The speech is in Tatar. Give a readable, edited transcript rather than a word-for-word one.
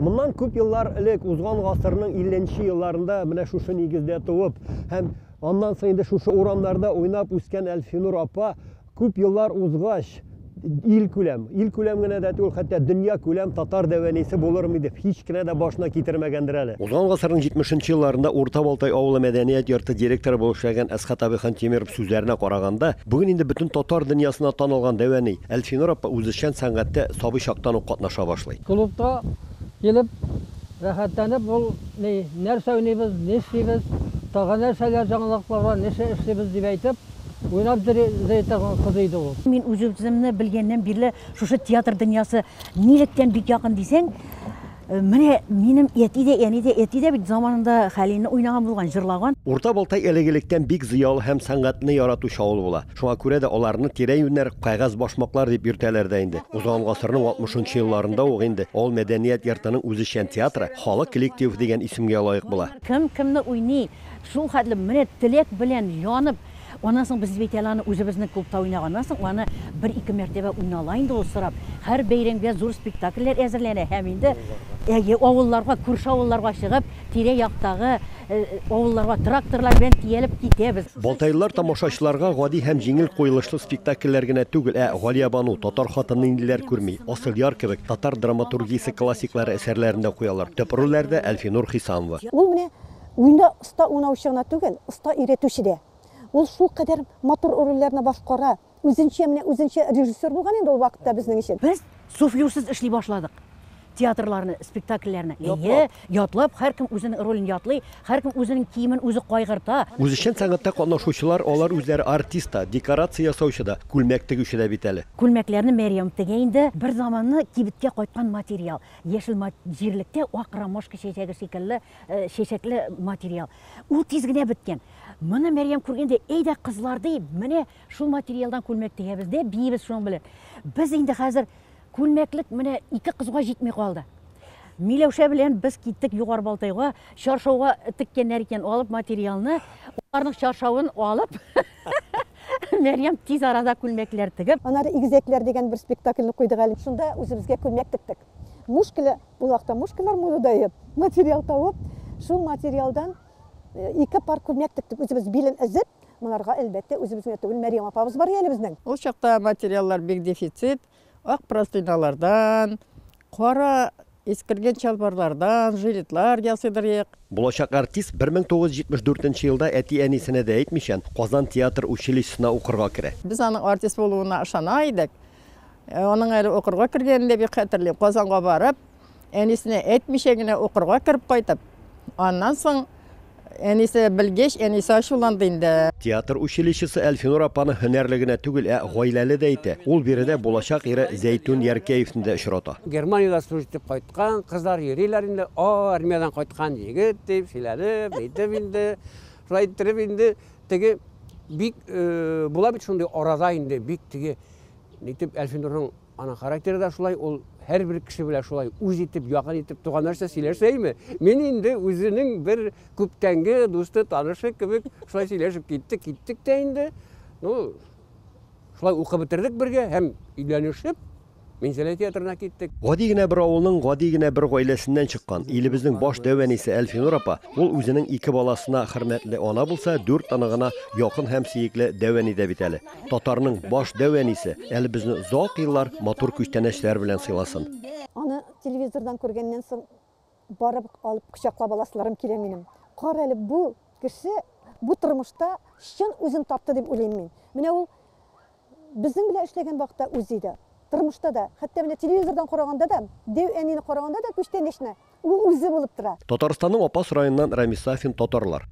Моннан күп еллар элек, узган гасырның 50 нче елларында менә шушы нигездә туып һәм аннан соң инде шушы урамнарда уйнап үскән Әлфинур апа күп еллар узгач, илкүләм, илкүләм генә дә түгел, хәтта дөньякүләм татар дәвәнисе булырмы дип һич кенә дә башына китермәгәндер әле. Узган гасырның 70 нче елларында Урта Балтай авылы мәдәният йорты директоры булып эшләгән Әсхәт абый Хантимиров сүзләренә караганда, бүген инде бөтен татар дөньясына танылган дәвәни Әлфинур апа үзешчән сәнгатьтә сабый чактан ук катнаша башлый. Клубта килеп, рәхәтләнеп ул ни, нәрсә уйныйбыз, нишлибез, тагы нәрсәләр яңалыклар бар, нәрсә эшлибез дип әйтеп, уйнап йөри торган кыз иде ул. Мин үз-үземне белгәннән бирле шушы театр дөньясы нилектән бик якын дисәң, менә минем әти дә, әни дә, әти дә бит заманында Хәлилне уйнаган булган, җырлаган. Урта Балтай элек-электән бик зыялы һәм сәнгатьне яратучы авыл була. Шуңа күрә дә аларны тирә-юньнәр кәгазь башмаклар дип йөртәләр дә инде. Узган гасырның 60 нчы елларында ук инде авыл мәдәният йортының үзешчән театры Халык коллективы дигән исемгә лаек була. Кем кемне уйный, шул хәтле менә теләк белән янып, аннан соң без бит әле аны үзебезнең клубта уйнаганнан соң, аны бер-ике мәртәбә уйнала инде ул сорап. Һәр бәйрәмгә зур спектакльләр әзерләнә һәм инде, әйе, авылларга, күрше авылларга чыгып, тирә-яктагы авылларга тракторлар белән төялеп китәбез. Балтайлылар тамашачыларга гади һәм җиңел куелышлы спектакльләр генә түгел, ә Галиябану, Татар хатыны ниләр күрми, Асылъяр кебек татар драматургиясе классиклары әсәрләрен дә куялар. Төп рольләрдә, Әлфинур Хисамова. Ул менә уенда оста уйнаучы гына түгел, оста өйрәтүче дә. Ул шулкадәр матур рольләрне башкара. Үзенчә, менә үзенчә режиссер булган инде ул вакытта безнең өчен. Без суфлерсыз эшли башладык театрларны, спектакльләрне. Әйе, ятлап, һәркем үзенең ролен ятлый, һәркем үзенең киемен үзе кайгырта. Үзешчән сәнгатьтә катнашучылар алар үзләре артист та, декорация ясаучы да, күлмәк тегүче дә бит әле. Күлмәкләрне Мәрьям тегә инде. Бер заманны кибеткә кайткан материал, яшел җирлектә ак ромашка чәчәге шикелле чәчәкле материал. Ул тиз генә беткән. Моны Мәрьям күргән дә, әйдә, кызлар, ди, менә шул материалдан күлмәк тегәбез дә, биибез шуның белән. Без инде хәзер күлмәклек менә ике кызга җитми калды. Миләүшә белән без киттек Югары Балтайга, чаршауга теккәннәр икән, алып материалны, аларның чаршавын алып, Мәрьям тиз арада күлмәкләр тегеп. Аннары Игезәкләр дигән бер спектакльне куйдык әле. Шунда үзебезгә күлмәк тектек. Мушкеля, ул вакытта мушкалар модада иде, материал табып, шул материалдан ике пар күлмәк тектек үзебез билен өзеп, монарга, әлбәттә, үзебез генә түгел, Мәрьям апабыз бар әле безнең. Ул чакта материаллар бик дефицит, ак простыналардан, кара искергән чалбарлардан жилетлар ясыйдыр идек. Булачак артист 1974 нче елда әти-әнисенә дә әйтмичән, Казан театр училищесына укырга керә. Без аның артист булуына ышана идек. Аның әле укырга кергәнен дә бик хәтерлим. Казанга барып, әнисенә әйтмичә генә укырга кереп кайтып, аннан соң әнисе белгәч, әнисе ачуланды инде. Театр училищесы Әлфинур апаны һөнәрле генә түгел, ә гаиләле дә итә. Ул биредә булачак ире Зәйтүн Яркәевны дә очрата. Германиядә служить итеп кайткан кызлар йөриләр инде, О, армиядән кайткан егет, дип сөйләнеп, әйтеп инде. Шулай иттереп инде теге бик була бит шундый арада инде бик теге Нитеп Әлфинурның аның характеры да шулай, ул һәрбер кеше белән шулай үз итеп, якын итеп, туганнарча сөйләшә име. Мин инде үзенең бер күптәнге дусты, танышы кебек шулай сөйләшеп киттек, киттек тә инде. Ну, шулай укып бетердек бергә һәм өйләнешеп, Минзәлә театрына киттек. Гади генә бер авылның гади генә бер гаиләсеннән чыккан, илебезнең баш дәү әнисе Әлфинур апа, ул үзенең ике баласына хөрмәтле ана булса, дүрт оныгына якын һәм сөекле дәү әни дә бит әле. Татарның баш дәү әнисе әле безне озак еллар матур күчтәнәчләр белән сыйласын. Аны телевизордан күргәннән соң барып алып кочаклап аласыларым килә минем. Кара әле, бу кеше бу тормышта чын үзен тапты дип уйлыйм мин. Менә ул Безнең белән эшләгән вакытта үзе дә, тормышта да, хәтта менә телевизордан караганда да, дәү әнине караганда да күчтәнәчне, ул үзе булып тора. Татарстанның Апас районыннан Рамис Сафин, Татарлар.